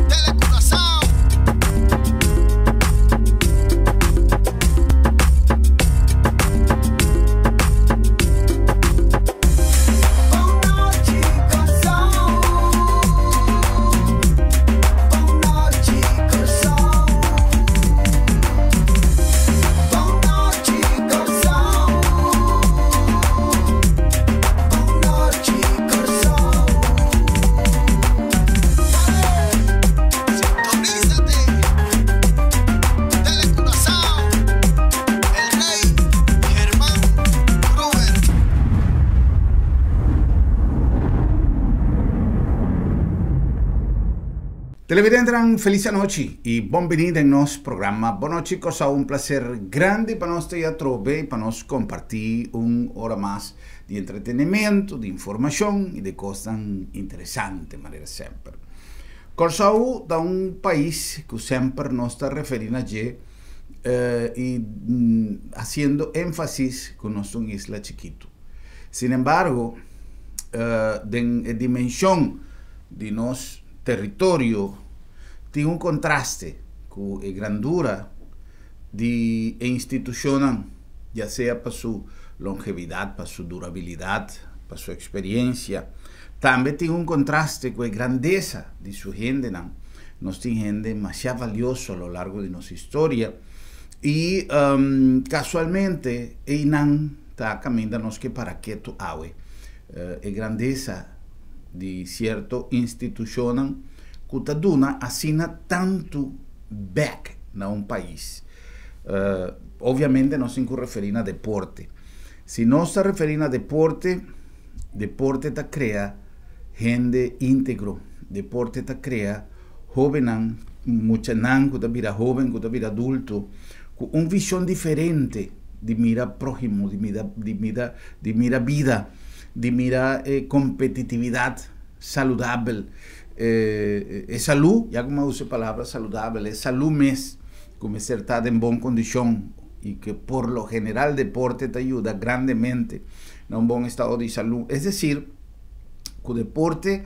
Telecuraçao. Sintonízate. Telecuraçao. El Rey Germán Gruber. Televidentenan felis anochi y bon bini den nos programa Bon Nochi Kòrsou. Un placer grandi pa nos ta ya atrobe y pa nos comparti un ora mas di entretenimento, di informacion y di cosnan interesante manera semper. Kòrsou ta un pais ku semper nos ta referí na dje i hasiendo énfasis ku nos ta un isla chikitu. Sin embargo, den e dimenshon di nos teritorio tin un kontraste ku e grandura di e institushonnan, ya sea pa su longevidat, pa su durabilidat, pa su eksperiencia. Tambe tin un kontraste ku e grandesa di su hendenan. Nos tin hende masha valioso a lo largo di nos historia i kasualmente einan ta kaminda nos ke para ketu awe. E grandesa di sierto institushonnan ku ta duna asina tantu bèk na un pais. Obviamente nos tin ku referí na deporte. Si nos ta referí na deporte, deporte ta krea hende íntegro, deporte ta krea hóbennan, muchanan ku ta bira hóben, ku ta bira adulto, ku un vishon diferente di mira próhimo, di mira di mira di mira bida, di mira e kompetitividat saludabel, e salú, ya ku mi a usa e palabra saludabel, e salú mes ku mester ta den bon kondishon i ku por lo general deporte ta yuda grandemente na un bon estado di salú. Es desir, ku deporte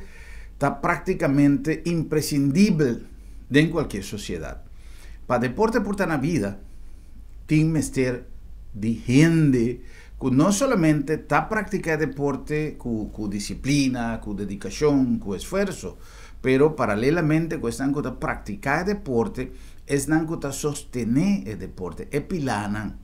ta práktikamente impresindibel den kualkier sosiedat. Pa deporte por ta na bida, tin mester di hende ku no solamente ta praktiká e deporte ku ku disiplina, ku dedikashon, ku esfuerso, pero paralelamente ku esnan ku ta praktiká e deporte, esnan ku ta sostené e deporte, e pilánan.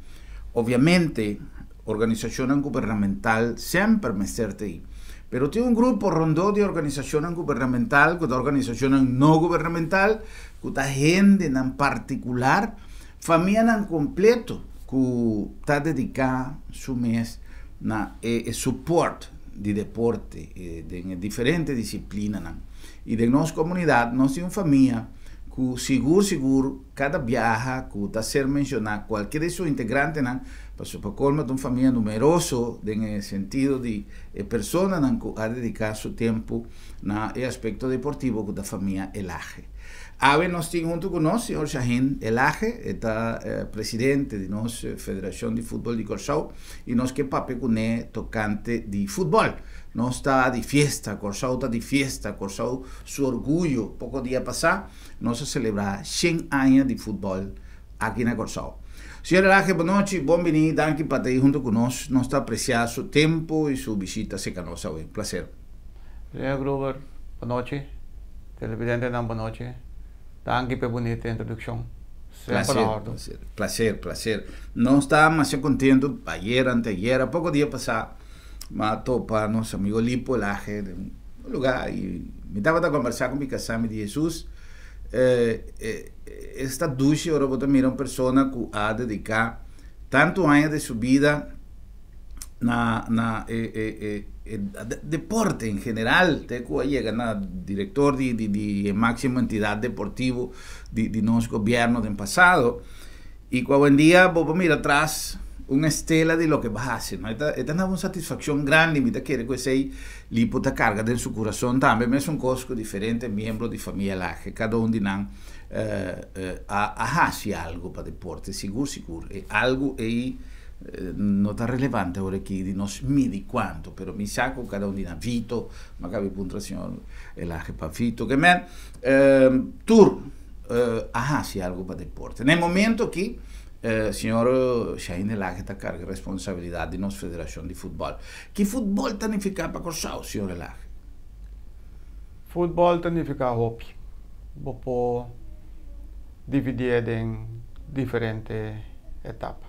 Obviamente, organisashonnan gubernamental semper mester ta ei. Pero tin un grupo rondó di organisashonnan gubernamental ku ta organisashonnan no gubernamental ku ta hendenan partikular, famianan kompleto ku ta dediká su mes na e support di deporte den e diferente disiplinanan. I den nos komunidat nos tin un famia ku sigur sigur Kada biaha ku ta ser menshoná kualke di su integrantenan, pasobra pa kolmo ta un famia numeroso den e sentido di e personanan ku a dediká su tempu na e aspekto deportivo ku ta famia Elage. Awe nos tin huntu ku nos señor Shahin Elage, e ta presidente di nos Federashon di Futbol di Kòrsou i nos ke papia kuné tokante di futbòl. Nos ta di fiesta, Kòrsou ta di fiesta, Kòrsou su orguyo poko dia pasá. Nos a selebrá shen aña di futbòl aki na Kòrsou. Señor Elage, bonochi, bon biní, danki pa ta ei huntu ku nos. Nos ta apresiá su tempu i su bishita serka nos awe. Plaser. Señor Gruber, bonochi. Televidentenan, bonochi. Danki pa e bunita introdukshon. Semper na òrdu. Plaser, plaser, plaser. Nos ta masha kontentu. Ayer, anteayer, a poko dia pasá, mi a topa nos amigo Lipo Elage den un lugá i mi tabata kombersá ku mi kasá, mi di, Hesus, esta dushi ora bo ta mira un persona ku a dediká tantu aña di su bida na na e e e deporte en general, te ku a yega na direktor di di di e máksimo entidat deportivo di di nos gobièrnu den pasado. I ku awendia bo por mira atras un estela di loke bo hasi, no? E ta e ta daba un satisfakshon grandi, mi ta kere ku esei Lipo ta karga den su kurason tambe, mesun kos ku diferente miembro di famia Lage, kada un di nan a a hasi algu pa deporte, sigur sigur e algu ei No ta relevante awor aki di nos midi cuanto, pero mi sa cu cada un di nan, Vito, mi a cabi puntra señor Elage pa Vito, ke men tur a haci algo pa deporte. Na e momento aki, señor Shahin Elage ta carga responsabilidad di nos federacion di futbol. Ki futbol ta nifica pa Corsou, señor Elage? Futbol ta nifica hopi. Bo por dividié den diferente etapa.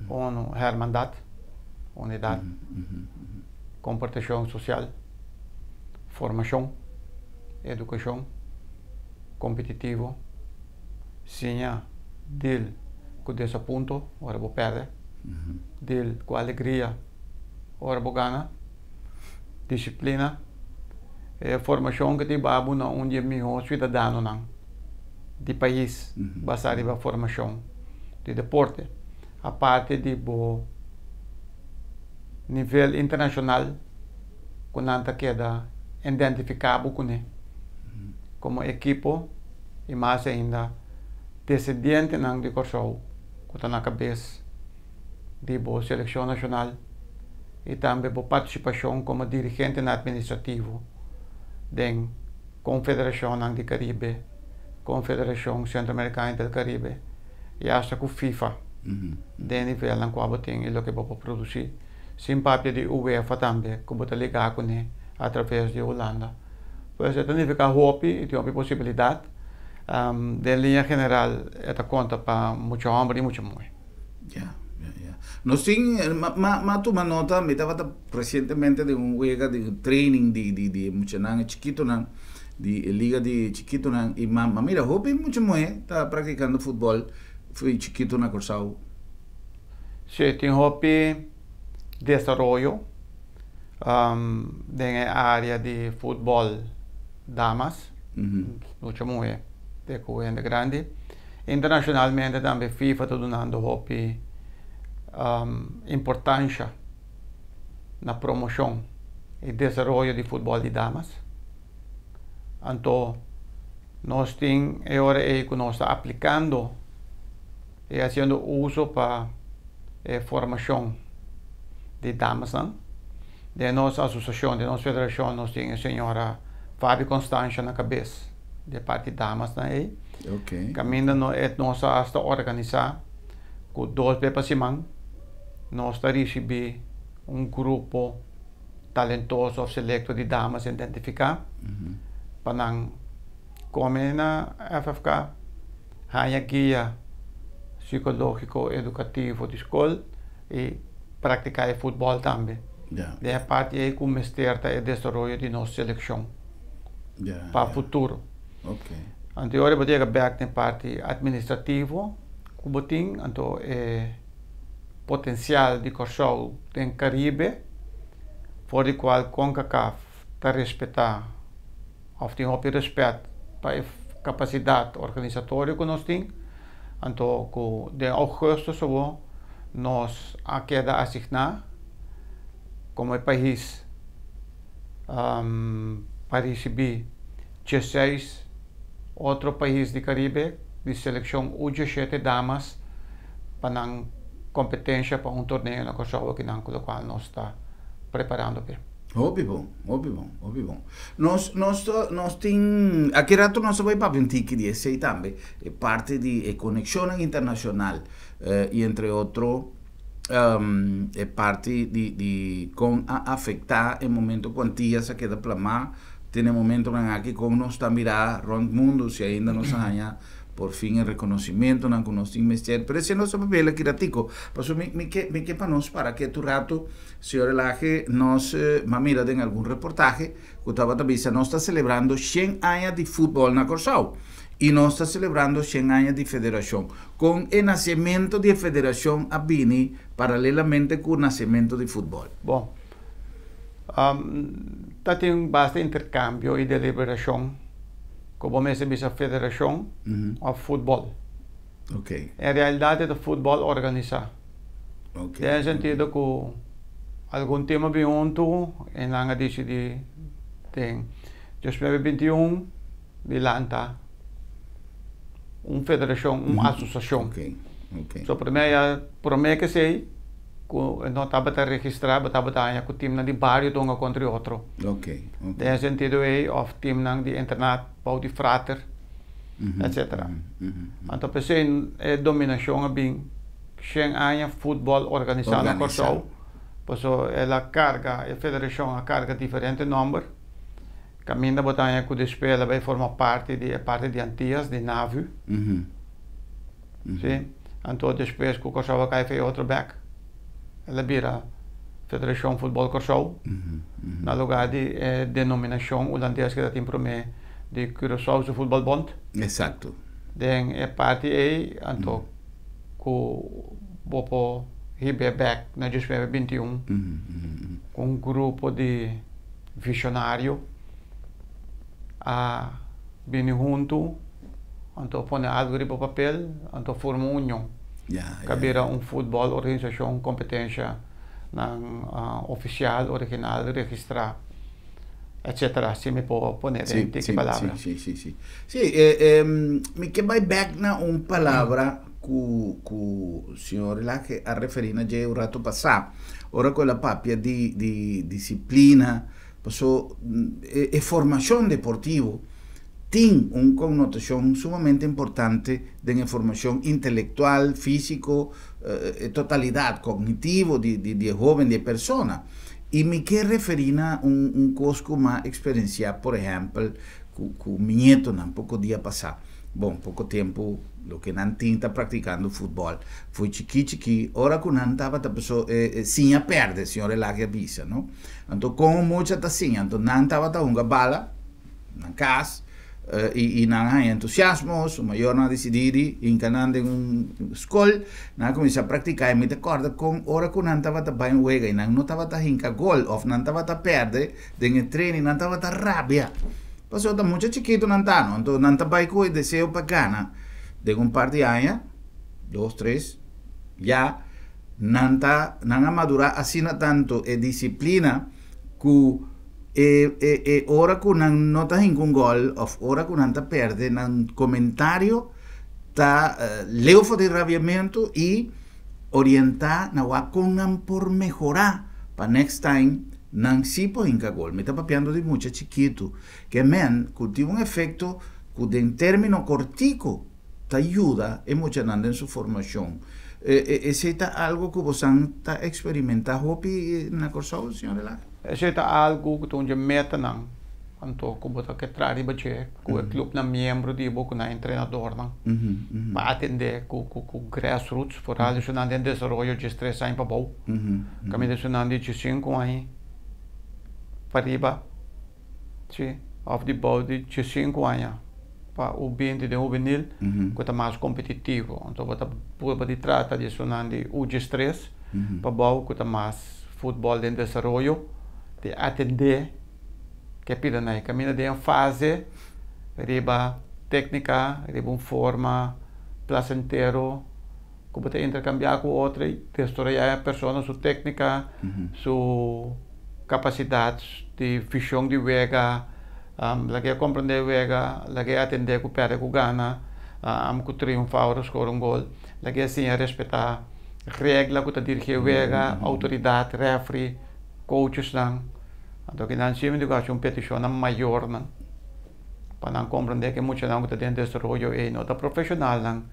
Uno, hermandad, unidad, komportashon sosial, formashon, edukashon, kompetitivo, siña deal ku desapunto ora bo pèrdè, deal ku alegria ora bo gana, disiplina, e formashon ku ta hiba bo na un di e mihó siudadanonan di pais basá riba formashon di deporte. Aparte di bo nivel internashonal ku nan ta keda identifiká bo kuné komo ekipo i mas ainda desendientenan di Kòrsou ku ta na kabes di bo selekshon nashonal i tambe bo partisipashon komo dirigentenan atministrativo den Konfederashonnan di Karibe, Konfederashon Sentroamerikano del Karibe i asta ku FIFA den nivelnan ku abo tin i loke bo por produsí. Sin papia di UEFA tambe ku bo ta ligá kuné atraves di Hulanda. Pues e ta nifiká hopi i tin hopi posibilidat. Den liña general e ta konta pa mucha hòmber i mucha muhé. Ya, ya, ya. Nos tin, ma, ma, ma tuma nota, mi tabata recientemente den un wega di training di, di, di muchanan, e chikitonan, di e liga di chikitonan, i ma, ma mira hopi mucha muhé ta practicando futbol fo'i chikito na Kòrsou. Sí, tin hopi desaroyo den e área di futbol damas, mucha muhé te ku hende grandi. Internashonalmente tambe FIFA ta dunando hopi importansha na promoshon i desaroyo di futbòl di damas. Anto nos tin e ora ei ku nos ta aplikando i hasiendo uso pa e formashon di damasnan. Den nos asosiashon, den nos federashon nos tin e señora Fabi Constancia na kabes di e parti damasnan ei. Kaminda no e nos a hasta organisá ku dos be pa siman nos ta risibí un grupo talentoso òf selekto di damas identifiká pa nan kome na FFK, haña guia sikológiko edukativo di skol i praktiká e futbòl tambe. Den e parti ei ku mester ta e desaroyo di nos selekshon pa futuro. Anto ora bo ta yega bèk den parti atministrativo ku bo tin, anto e potensial di Kòrsou den Karibe for di kual Concacaf ta respetá òf tin hopi rèspèt pa e kapasidat organisatorio ku nos tin, anto ku den ougùstùs awor nos a keda asigná komo e pais pa risibí diesseis otro pais di Karibe di selekshon U diesshete damas pa nan kompetensha pa un torneo na Kòrsou akinan ku lokual nos ta preparando p'e. Hopi bon, hopi bon, hopi bon. Nos, nos, nos tin, aki rato nos ta bai papia un tiki di esei tambe, e parti di e konekshonnan internashonal i entre otro e parti di, di kon a afektá e momento ku Antillas a keda plamá, te na e momentonan aki kon nos ta mirá rònt mundu si ainda nos a haña por fin e reconocimentonan cu nos tin mester. Pero esei nos ta papia el aki ratico. Pasobra mi, mi ke, mi ke pa nos para ketu rato, señor Elage, nos m'a mira den algun reportahe cu tabata bisa nos ta celebrando shen aña di futbol na Corsou y nos ta celebrando shen aña di federacion. Con e nacemento di e federacion a bini paralelamente cu nacemento di futbol? Bon, ta tin basta intercambio y deliberacion. Ku bo mester bisa federashon òf futbòl. En realidat e ta futbòl organisá. Den e sentido ku algun tim a bin huntu i nan a disidí den 2021 di lanta un federashon, un asosiashon. Ok. So promé ya promé ku esei ku no tabata registrá bo tabata haña ku timnan di bario ta hunga kontra e otro. Ok, ok. Den e sentido ei òf timnan di internat bou di frater etcetera. Anto p'esei e dominashon a bin shen aña futbòl organisá na Kòrsou pasobra el a karga e federashon a karga diferente nòmber kaminda bo ta haña ku despues el a bai forma parti di e parti di Antias di NAVU. Si, anto despues ku Kòrsou a kai for e otro bèk, el a bira Federashon Futbòl Kòrsou, na lugá di e denominashon ulandes ku ta tin promé di Curaçaose Voetbalbond. Eksakto. Den e parti ei, anto ku bo por hib'é bèk na diesnuebe 21 ku un grupo di vishonario a bini huntu. Anto pone algu riba papel, anto forma un union. Ka bira un futbòl organisashon kompetensha nan ofisial, original, registrá, etcetera, si mi por pone den tiki palabra. Sí, sí, sí. Sí, mi ke bai bèk na un palabra ku ku señor Lage a referí na dje un rato pasá, ora ku el a papia di di disiplina, paso e formashon deportivo tin un konnotashon sumamente importante den e formashon intelektual, físiko, e totalidat kognitivo di di e hóben, di e persona. I mi ke referí na un un kos ku m'a eksperensiá, por ehèmpel, ku ku mi ñetonan poko dia pasá. Bon, poko tempu loke nan tin ta praktikando futbòl. Fo'i chikí chikí, ora ku nan tabata paso e siña pèrdè, señor Elage a bisa, no? Anto kon un mucha ta siña? Anto nan tabata hunga bala. Nan kas i nan a haña entusiasmo, su mayornan a disidí di hinka nan den un skol, nan a kuminsá praktiká i mi ta kòrda kon ora ku nan tabata bai un wega i nan no tabata hinka gol òf nan tabata pèrdè den e training nan tabata rabia pasobra ta mucha chikitu nan ta no, anto nan ta bai ku e deseo pa gana den un par di aña, dos, tres, ya nan ta nan a madurá asina tantu e disiplina ku E e e ora ku nan no ta hinka un gòl òf ora ku nan ta pèrdè nan komentario ta leu for di rabiamentu i orientá na wak kon nan por mehorá pa next time nan sí por hinka gol. Mi ta papiando di mucha chikitu ke men ku tin un efekto ku den término kortiku ta yuda e muchanan den su formashon. Esei ta algu ku bosan ta eksperimentá hopi na Kòrsou, señor Elak? Esei ta algu ku ta un dje metanan anto ku bo ta ke traha riba dje ku e klupnan miembro di bo ku nan entrenadornan pa atendé ku grassroots foral esunnan den desaroyo djes tres aña pa bou kaminda esunnan di djesinku aña pa riba. Sí, òf di bou di diesinku aña pa U binti den hubenil ku ta mas kompetitivo. Anto bo ta purba di trata di esunnan di U diestres pa bou ku ta mas futbòl den desaroyo, di atendé ke pida nan. E kaminda den e fase riba téknika, riba un forma plasentero ku bo ta interkambiá ku otro i desaroyá e persona su téknika, su kapasidat di vishon di wega, lag'é komprendé wega, lag'é atendé ku pèrdè ku gana, ku triunfá ora skor un gol, lag'é siña respetá regla ku ta dirigí e wega, outoridat, rèfri, coachesnan. Anto kinan si mi di ku hasi un petishon na mayornan pa nan komprendé ku e muchanan ku ta den desaroyo ei no ta profeshonalnan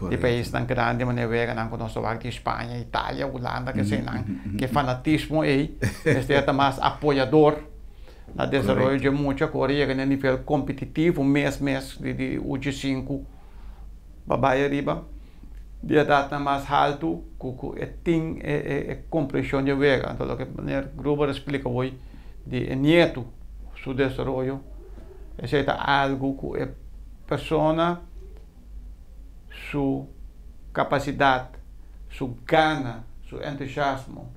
di paisnan grandi manera weganan ku nos ta wak di Spaña, Italia, Hulanda kesenan ke fanatismo ei mester ta mas apoyador na desaroyo dje mucha ku ora yega na e nivel kompetitivo mes mes di uchi sinku pa bai ariba di edatnan mas haltu ku ku e tin e komprenshon dje wega. Anto loke meneer Gruber a splika awor di e nietu su desaroyo esei ta algu ku e persona su kapasidat, su gana, su entusiasmo,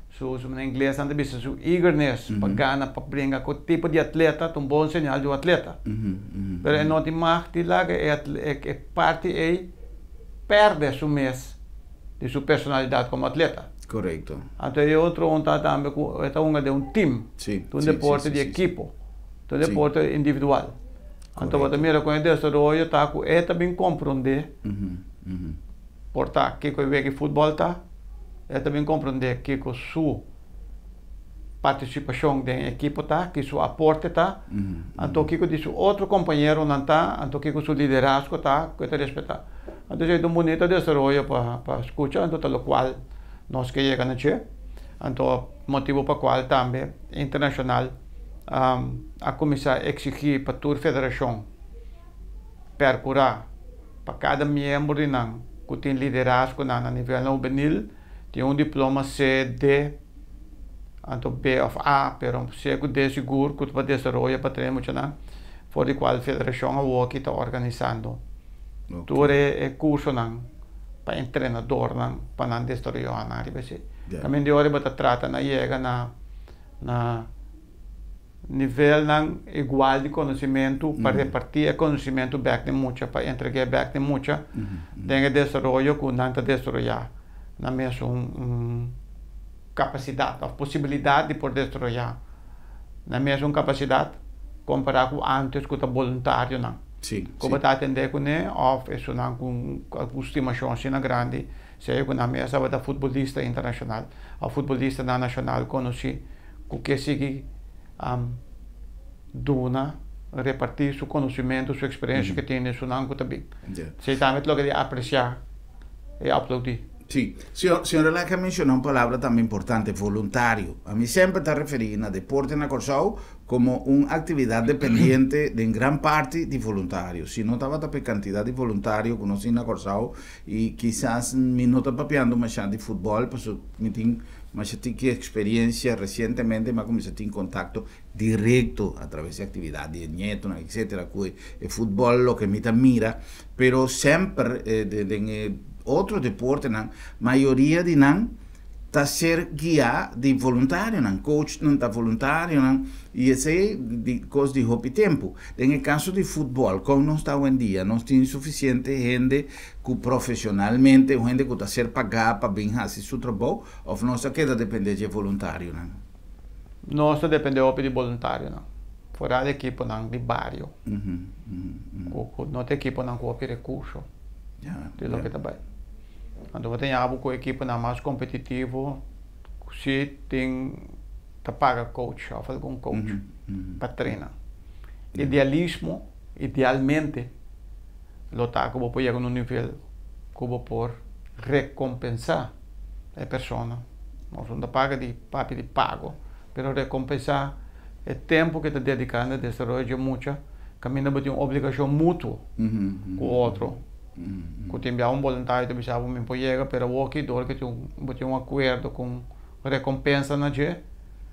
su, su na ingles nan ta bisa su eagerness pa gana, pa bringa ku tipo di atleta ta un bon señal di un atleta. Pero e no tin mag di laga e e parti ei pèrdè su mes di su personalidat komo atleta. Korekto. Anto e otro un ta tambe ku e ta hunga den un tim, ta un deporte di ekipo, ta un deporte individual. Anto bo ta mira kon e desaroyo ta ku e ta bin komprondé. Por ta kiko e wega di futbòl ta, e ta bin komprondé kiko su partisipashon den e ekipo ta, ki su aporte ta, anto kiko di su otro kompañeronan ta, anto kiko su liderazgo ta, ku e ta respetá. Anto esei ta un bunito desaroyo pa pa skucha, anto ta lokual nos ke yega na dje. Anto motibu pa kual tambe internashonal a kuminsá eksigí pa tur federashon perkurá pa kada miembro di nan ku tin liderazgonan na nivelnan hubenil tin un diploma C, D, anto B òf A, pero C ku D sigur ku ta pa desaroyo pa train muchanan for di kual federashon awoki ta organisando tur e kursonan pa entrenadornan pa nan desaroyá nan riba esei. Kaminda di ora bo ta trata na yega na na Nivelnan igual di konosimentu pa repartí e konosimentu bèk den mucha, pa entreg'é bèk den mucha den e desaroyo ku nan ta desaroyá nan mesun kapasidat òf posibilidat di por desaroyá nan mesun kapasidat kompará ku ántes ku ta boluntarionan ku bo ta atendé kuné òf esunnan ku algun stimashon asina grandi sea ku nan mes tabata futbolista internashonal òf futbolistanan nashonal konosí ku ke sigui duna, repartí su konosimentu, su eksperensia ke tin den su nan ku ta bin. Esei tambe ta loke di apresiá i aplaudí. Sí. Señor Relaje a menshoná un palabra tambe importante, voluntario. Ami semper ta referí na deporte na Kòrsou komo un aktividat dependiente den gran parti di voluntario. Si no tabata pa e kantidat di voluntario ku nos tin na Kòrsou, I kisas mi no ta papiando masha di futbòl, pasobra mi tin masha tiki eksperiencia. Resientemente mi a kuminsá tin kontakto direkto atraves di aktividat di e nietonan etsetera ku e futbòl loke mi ta mira. Pero semper den e otro deportenan mayoria di nan ta ser guiá di voluntarionan, coachnan ta voluntarionan i esei di kos di hopi tempu. Den e kaso di futbòl, kon nos ta awendia? Nos tin sufisiente hende ku profeshonalmente, un hende ku ta ser pagá pa bin hasi su trabou, òf nos ta keda dependé dje voluntarionan? Nos ta dependé hopi di boluntarionan, foral ekiponan di bario, ku no ta ekiponan ku hopi rekurso di loke ta bai. Anto bo ta yabu ku ekiponan mas kompetitivo si tin ta paga coach òf algun coach pa trena. Idealismo, idealmente lo ta ku bo por yega na un nivel ku bo por rekompensá e persona. Nos no ta paga di papia di pago, pero rekompensá e tempu ku e ta dediká na desaroyo dje mucha kaminda bo tin un obligashon mutuo ku otro. Ku tin bia un boluntario ta bisa bo mi por yega pero awoki dor ku tin bo tin un akuerdo ku un rekompensa na dje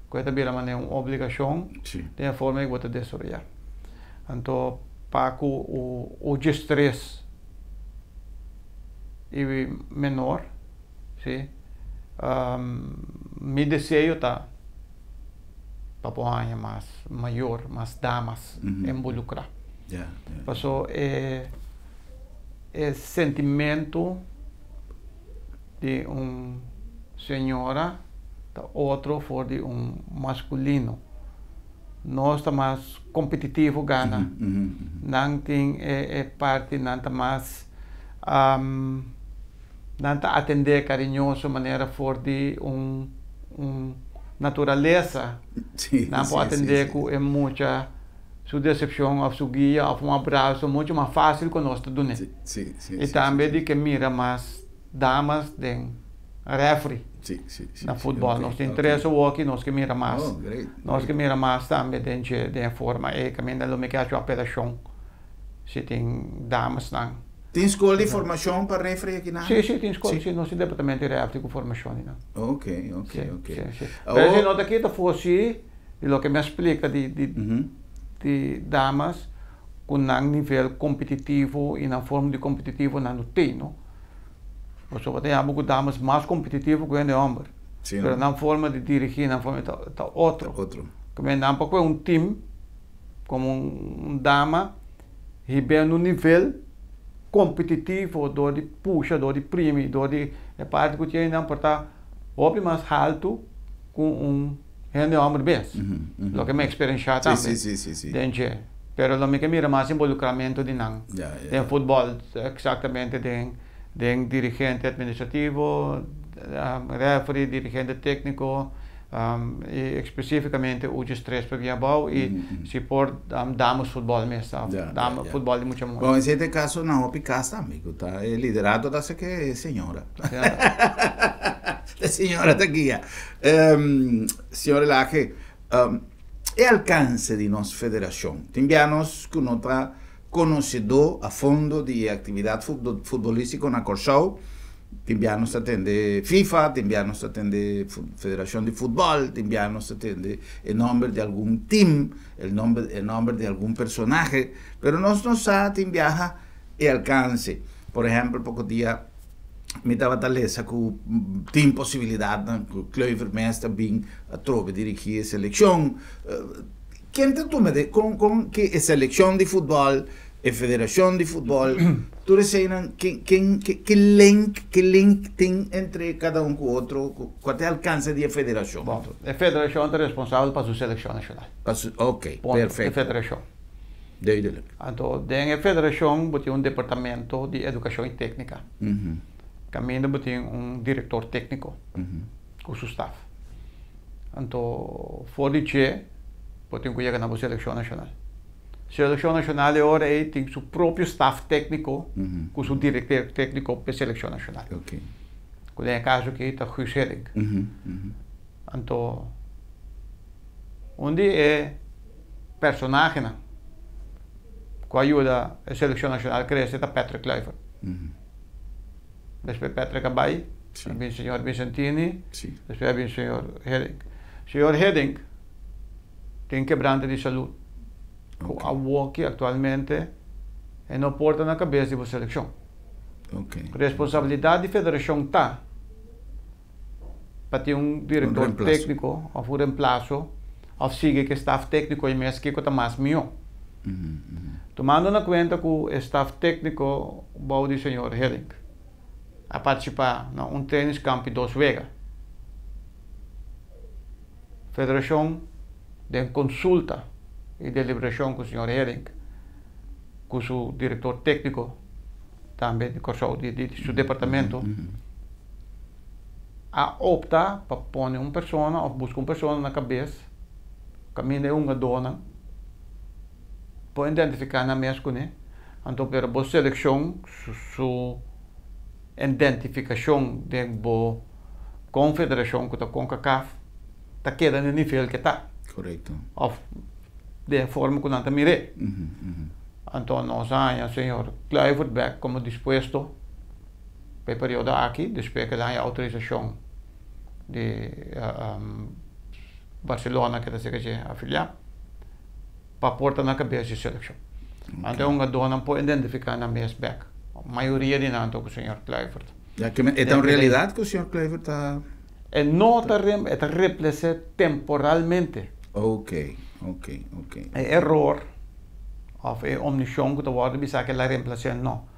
ku e ta bira manera un obligashon den e forma ku bo ta desaroyá. Anto pa ku o dje stres i menor si mi deseo ta pa por haña mas mayor, mas damas involukrá. Paso e e sentimentu di un señora ta otro for di un maskulino. Nos ta mas kompetitivo gana. Nan tin e e parti nan ta mas nan ta atendé kariñoso manera for di un un naturalesa. Nan por atendé ku e mucha su desepshon òf su guia òf un abraso muchu mas fásil ku nos ta dun'é. I tambe di ke mira mas damas den rèfri na futbòl. Nos tin tres awoki, nos ke mira mas. Nos ke mira mas tambe den dje den e forma ei kaminda lo mi ke haci un apelashon si tin damasnan. Tin skol di formashon pa refri akinan? Sí, sí, tin skol. Sí, nos tin departamento di refri ku formashon di nan. Ok, ok, ok. Sí, sí. Pero si no ta kita for si di loke mi a splika di di di damas ku nan nivel kompetitivo i nan forma di kompetitivo nan no tin, no. Pasobra ta yama ku damas mas kompetitivo ku hende hòmber. Sí, no. Pero nan forma di dirigí, nan forma ta ta otro. Otro. Ku nan por kohe un tim komo un dama. Hib'é na un nivel kompetitivo dor di pusha, dor di primi, dor di e parti ku tin einan por ta hopi mas haltu ku un hende hòmber bes. Loke mi a eksperenshá tambe den dje. Pero lo mi ke mira mas involukramentu di nan den futbòl, eksaktamente den. Den dirigente administrativo, referee, dirigente tékniko i espesífikamente U 13 pa bin abou i si por dames futbòl mes, dame futbòl di mucha muhé. Bon, esei ta e kaso na hopi kas tambe, ku ta e liderato ta hasi ke e señora. E señora ta guia. Señor Elhage, e alkanse di nos federashon, tin bia nos ku no ta konosedó a fondo di e aktividat futbolístiko na Kòrsou. Tin bia nos ta tende FIFA, tin bia nos ta tende Federashon di Futbòl, tin bia nos ta tende e nòmber di algun tim, e nòmber e nòmber di algun personahe, pero nos no sa tin biaha e alkanse. Por ehèmpel poko dia mi tabata lesa ku tin posibilidatnan ku Kluivert mes ta bin atrobe dirigí e selekshon. Ken ta tuma de kon kon ke e selekshon di futbòl, e federashon di futbòl, tur eseinan ken ken ke link ke link tin entre kada un ku otro kua ta e alkanse di e federashon? Bon, e federashon ta responsabel pa su selekshon nashonal. Pa su ok, Punto, e perfekto. federashon. Duidelijk. Anto den e federashon bo tin un departamento di edukashon i téknika. Kaminda bo tin un direktor tékniko. Ku su staf. Anto for di dje bo tin ku yega na bo selekshon nashonal. Selekshon nashonal e ora ei tin su propio staf tékniko ku su direkter tékniko p'e selekshon nashonal. Ku den e kaso aki ta Guus Hiddink. Anto un di e personahenan ku a yuda e selekshon nashonal krese ta Patrick Kluivert. Despues Patrick a bai, a bin señor Vicentini, despues a bin señor Hiddink. Señor Hiddink tin kebrante di salud ku awoki aktualmente e no por ta na kabes di bo selekshon. Responsabilidat di federashon ta pa tin un direktor tékniko òf un remplaso òf sigui ku e staf tékniko ei mes kiko ta mas mihó. Tumando na kuenta ku e staf tékniko bou di señor Hiddink a partisipá na un trainingskamp i dos wega, Federashon den konsulta i deliberashon ku señor Hiddink ku su direktor tékniko tambe di Kòrsou di su departamento a opta pa pone un persona òf buska un persona na kabes kaminda e hungadónan por identifiká nan mes kuné anto pero bo selekshon su identifikashon den bo konfederashon ku ta Concacaf ta keda na e nivel ke ta òf den e forma ku nan ta mir'é. Anto nos a haña señor Kluivert bek komo dispuesto pa e periodo aki despues ku el a haña outorisashon di Barcelona ke ta seka dje afiliá pa por ta na kabes di selekshon. Anto e hungadónan por identifiká nan mes bek, mayoria di nan ta ku señor Kluivert. Ya ke e ta un realidat ku señor Kluivert ta. E no ta e ta reemples'é temporalmente. Ok, ok, ok. E eror òf e omishon ku ta wòrdu bisá ku el a reemples'é no.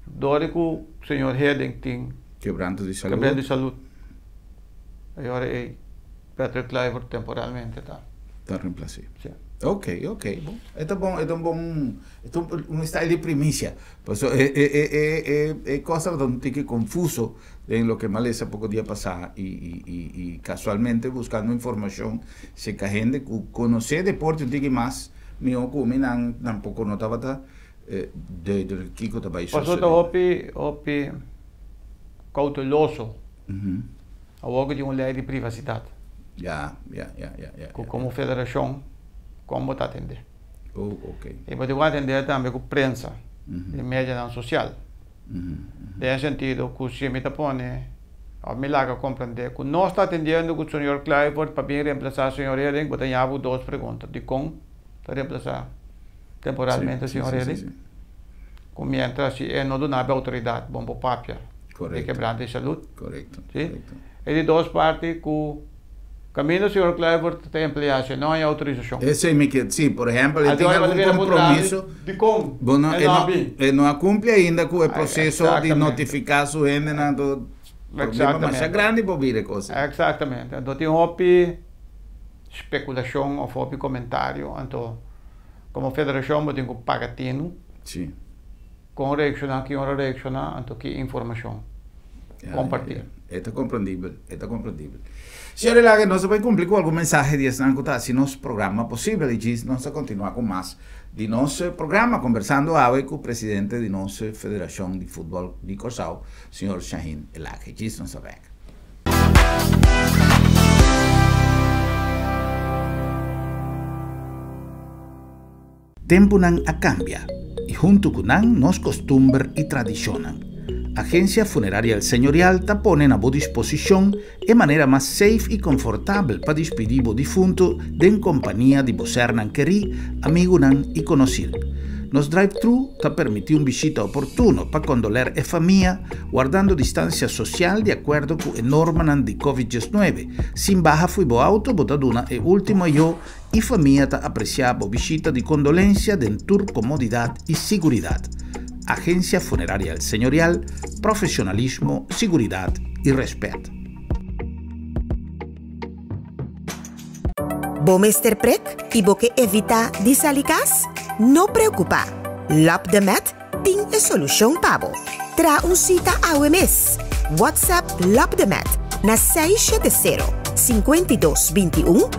Dor di ku señor Hiddink tin. Kebranto di salud. Kebranto di salud. E ora ei Patrick Kluivert temporalmente ta. Ta reemplacé. Sí. Ok, ok, bon. E ta bon, e ta un bon, e ta un style di primicia. Paso e e e e e e cosa tabata un tiki confuso den loke m'a lesa poko dia pasá i i i i casualmente buscando informacion cerca hende cu conoce deporte un tiki mas mihó cu mi nan tampoco no tabata duidelijk kiko ta bai Paso sosode. ta hopi hopi cauteloso. Awor ku tin un lei di privasidat. Ya, ya, ya, ya, ya. Ku komo federashon kon bo ta atendé. Oh, ok. I bo tin ku atendé tambe ku prensa i medianan sosial. Den e sentido ku si mi ta pone òf mi laga komprendé ku nos ta atendiendo ku señor Kluivert pa bin remplasá señor Hering, bo ta yabu ku dos pregunta, dikon ta remplasá temporalmente señor Hering? Ku miéntras si e no duna bo outoridat bon por papia di kebrante di salud. Si? E di dos parti ku kaminda señor Kluivert ta empleá si e no haña outorisashon. Esei mi ke si, por ehèmpel e tin algun kompromiso. Dikon e no a bin? E no a kumpli ainda ku e proseso di notifiká su hendenan anto problema masha grandi por bira e kos. Eksaktamente. Anto tin hopi spekulashon òf hopi komentario anto komo federashon bo tin ku paga tinu. Sí. Kon reakshoná, ki ora reakshoná, anto ki informashon kompartí. E ta komprendibel, e ta komprendibel. Señor Elage, nos ta bai kumpli ku algun mensahe di esnan ku ta hasi nos programa posibel i djis nos ta kontinuá ku mas di nos programa kombersando awe ku presidente di nos Federashon di Futbòl di Kòrsou, señor Shahin Elage. Djis nos ta bèk. Tempunan a kambia i huntu ku nan nos kostumber i tradishonnan. Agensia Funeraria El Señorial ta pone na bo disposishon e manera mas safe i konfortabel pa dispidí bo difuntu den kompania di bo sernan kerí, amigunan i konosir. Nos drive-thru ta permití un bishita oportuno pa kondoler e famia, wardando distansia sosial di akuerdo ku e normanan di Covid 19. Sin baha fo'i bo auto bo ta duna e último ayó I famia ta apresiá bo bishita di kondolensia den tur komodidat i siguridat. Agensia Funeraria El Señorial, profesionalismo, siguridat i rèspèt. Bo mester prek i bo ke evitá di sali kas? No preokupá! Lap de Met tin e solushon pa bo. Traha un sita awe mes! WhatsApp Labdemed na 670 52 21,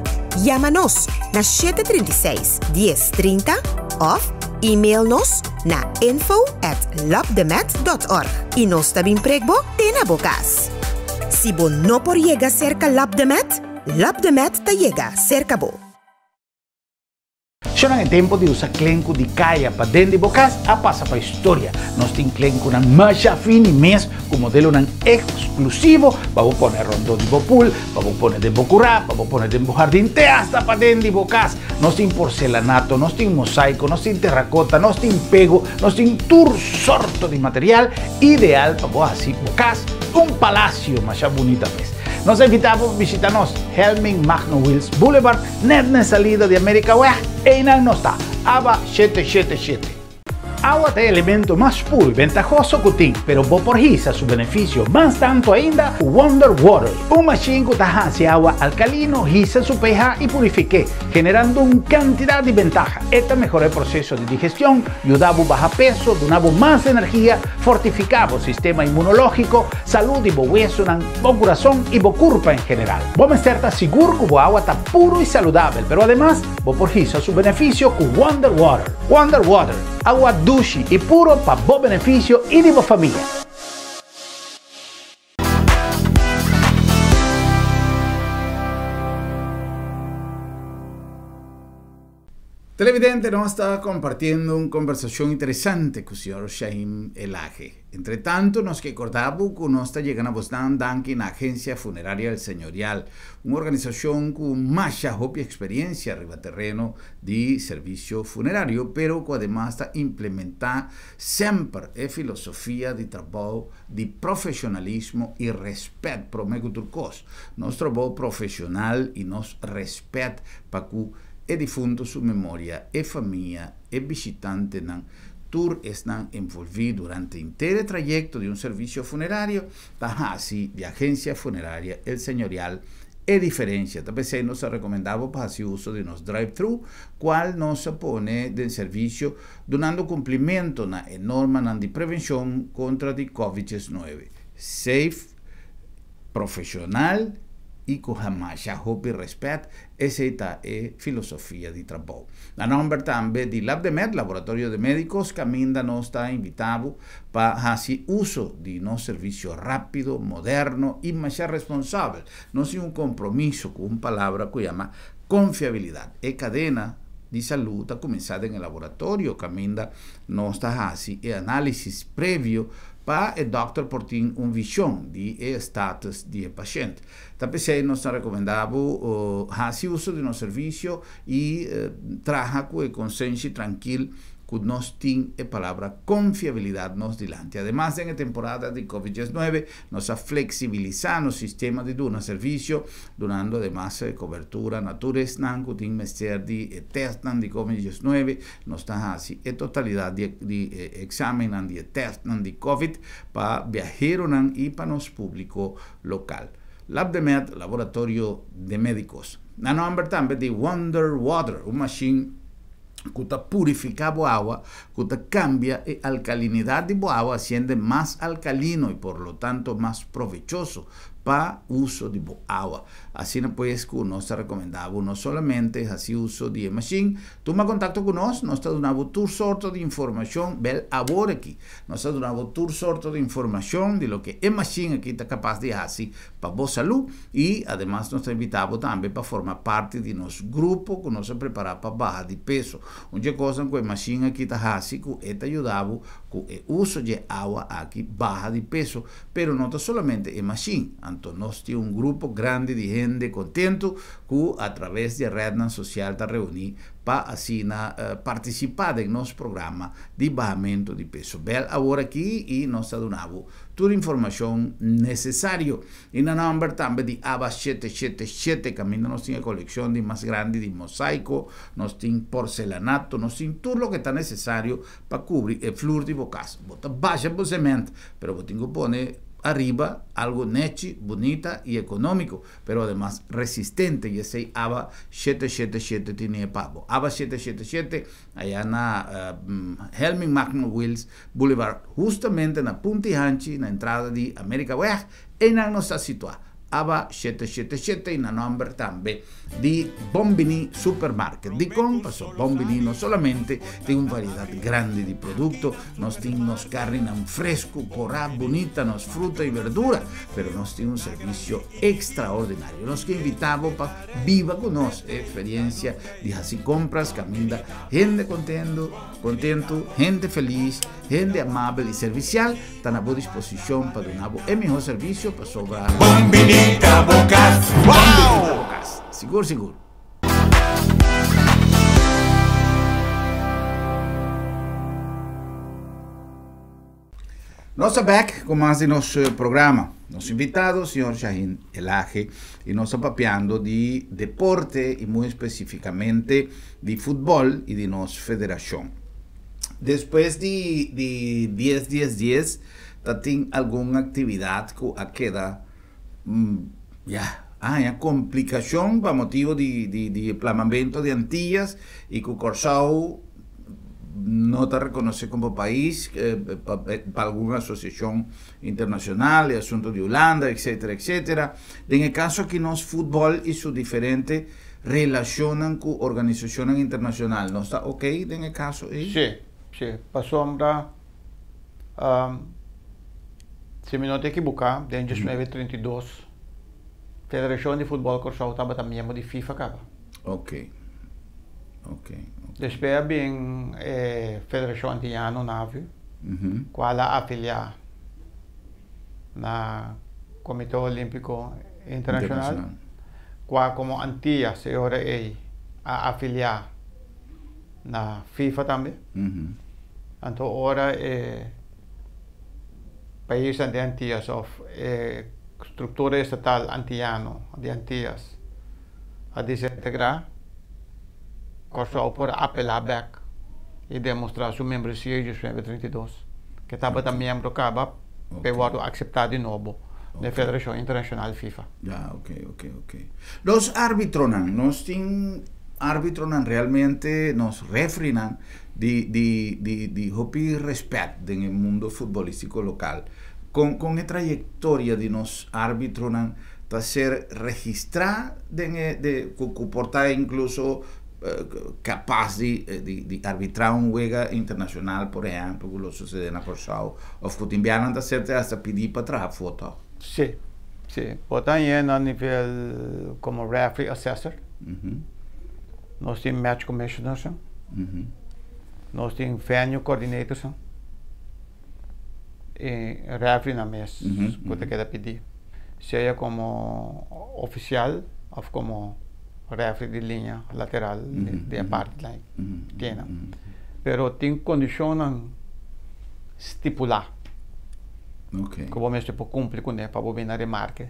yama nos na 736 10 30 òf email nos na info at labdemed dot org i nos ta bin prek bo te na bo kas. Si bo no por yega serka Labdemed, Labdemed ta yega serka bo. Shonnan e tempo di usa klenku di kaya pa den di bo kas a pasa pa historia. Nos tin klenkunan masha fini mes ku modelonan eksklusivo pa bo pone rondó di bo pool, pa bo pone den bo kurá, pa bo pone den bo hardin te asta pa den di bo kas. Nos tin porcelanato, nos tin mosaiko, nos tin terrakota, nos tin pego, nos tin tur sorto di material ideal pa bo hasi bo kas un palasio masha bunita mes. Nos a invitá bo pa bishita nos Helming Magno Wiels Boulevard, Net na e salida di Amerikaweg, einan nos ta, Aba 777. Awa ta e elemento mas puru i bentahoso ku tin, pero bo por hisa su benefisio mas tantu ainda ku Wonder Water, un mashin ku ta hasi awa alkalino hisa su pH i purifik'é, generando un kantidat di bentaha. E ta mehora e proseso di digestion, yuda bo baha peso, duna bo mas energia, fortifiká bo sistema inmunológiko, salú di bo wesunan, bo kurason i bo kurpa en general. Bo mester ta sigur ku bo awa ta puru i saludabel, pero ademas bo por hisa su benefisio ku Wonder Water. Wonder Water, awa dushi i puro pa bo benefisio i di bo famia. Televidente, nos ta compartiendo un conversacion interesante cu señor Shahim Elage. Entre tanto, nos ke corda bo cu nos ta yega na bosnan danki na Agencia Funeraria El Señorial, un organisacion cu masha hopi experiencia riba tereno di servicio funerario, pero cu ademas ta implementa semper e filosofia di trabou di profesionalismo y respet prome cu tur cos. Nos trabou profesional y nos respet pa cu e difunto su memoria, e famia, e bishitantenan, tur esnan envolví durante henter e trayekto di un servisio funerario, ta hasi di Agencia Funeraria El Señorial e diferencia. Ta p'esei nos ta recomenda bo pa hasi uso di nos drive-thru, cual nos a pone den servisio dunando cumplimento na e normanan di prevencion contra di Covid 19. Safe, profesional y cu hamasha hopi respet, esey ta e filosofia di trabou. Na nomber tambe di LabdeMed, Laboratorio de Medicos, caminda nos ta invita bo pa haci uso di nos servicio rapido, moderno y masha responsabel. Nos tin un compromiso cu un palabra cu yama confiabilidad. E cadena di salud ta cuminsa den e laboratorio caminda nos ta haci e analisis previo Pa e dòkter por tin un vishon di e status di e pashènt. Ta p'esei nos ta rekomendá bo hasi uso di nos servisio i traha ku e konsenshi trankil ku nos tin e palabra konfiabilidat nos dilanti. Ademas den e temporada di Covid 19 nos a fleksibilisá nos sistema di duna servisio dunando ademas kobertura na tur esnan ku tin mester di e tèstnan di Covid 19. Nos ta hasi e totalidat di e eksamennan di e tèstnan di Covid pa biaheronan i pa nos públiko lokal. LabdeMed, Laboratorio de Médicos. Na nòmber tambe di Wonder Water, un mashin Ku ta purifiká bo awa, ku ta kambia e alkalinidat di bo awa hasiend'e mas alkalino i por lo tanto mas provechoso pa uso di bo awa. Asina pues ku nos ta rekomendá bo no solamente hasi uso di e mashin, tuma kontakto ku nos, nos ta duna bo tur sorto di informashon, bel awor aki, nos ta duna bo tur sorto di informashon di loke e mashin aki ta kapas di hasi pa bo salú i ademas nos ta invitá bo tambe pa forma parti di nos grupo ku nos a prepará pa baha di peso. Un dje kosnan ku e mashin aki ta hasi ku e ta yuda bo ku e uso dje awa aki baha di peso, pero no ta solamente e mashin, anto nos tin un grupo grandi di hende kontentu ku atraves di e rednan sosial ta reuní pa asina partisipá den nos programa di bahamentu di peso. Bel awor aki i nos ta duna bo Tur informashon nesesario. I na nòmber tambe di Aba 777 kaminda nos tin e kolekshon di mas grandi di mosaiko, nos tin porselanato, nos tin tur loke ta nesesario pa kubri e flur di bo kas. Bo ta basha bo sement, pero bo tin ku pone ariba algu nechi, bunita i ekonómiko. pero ademas resistente y esey aba 777 tini e pa bo. Aba 777 aya na Helming Magno Wiels Boulevard hustamente na Punti Hanchi na entrada di Amerikaweg eynan nos ta situa. Aba 777 y na nomber tambe di Bon Bini Supermarket. Dikon? Paso Bon Bini no solamente tin un variedad grandi di producto, nos tin nos carninan fresco, cora, bunita, nos fruta y verdura, pero nos tin un servicio extraordinario. Nos ke invita bo pa biba ku nos e experiencia di hasi compras kaminda hende contento, contento, hende feliz, hende amabel y servicial ta na bo disposicion pa duna bo e miho servicio pasobra Bon bini ta bo cas. Bon bini ta bo cas. Sigur sigur. Nos ta bek ku mas di nos programa. Nos invitado, señor Shahin Elhage, i nos ta papiando di deporte i muy espesifikamente di futbòl i di nos federashon. Despues di di dies dies dies ta tin algun aktividat ku a keda ya a haña komplikashon pa motibu di di di e plamamento di Antillas i ku Kòrsou no ta rekonosé komo pais pa algun asosiashon internashonal, e asuntu di Hulanda, etsetera, etsetera. Den e kaso aki nos futbòl i su diferente relashonnan ku organisashonnan internashonal no sta oké den e kaso ei? Sí, sí. Pasobra si mi no ta ekiboká den diesnuebe 32 Federashon di Futbòl Kòrsou tabata miembro di FIFA kaba. Oké, oké. Despues a bin e Federashon Antiano NAVU, kual a afiliá na Komité Olímpiko Internashonal, kua komo Antias e ora ei a afiliá na FIFA tambe. Anto ora e paisnan di Antias òf e struktura estatal antiano di Antias a desintegrá, Kòrsou por apelá bèk i demostrá su membresia diecinuebe treinta i dos, ke tabata miembro kaba pa e wòrdu akseptá di nobo den Federashon Internashonal FIFA. Ya, ok, ok, ok. Nos arbitronan, nos tin arbitronan realmente, nos refrinan di di di di hopi rèspèt den e mundo futbolístiko lokal. Kon kon e trayektoria di nos arbitronan ta ser registrá den e de ku ku por ta inkluso kapas di di di arbitrá un wega internashonal por ehèmpel ku lo susedé na Kòrsou òf ku tin bianan ta ser te asta pidí pa traha foto. Sí, sí. Bo ta hañ'é na nivel komo referee assessor. Nos tin match commissionersnan. Nos tin venue coordinatorsnan. E refereenan mes ku ta keda pidí, sea komo ofisial òf komo referee di liña lateral di e parti lijn kena. Pero tin kondishonnan stipulá ku bo mester por kumpli kuné pa bo bini na remarke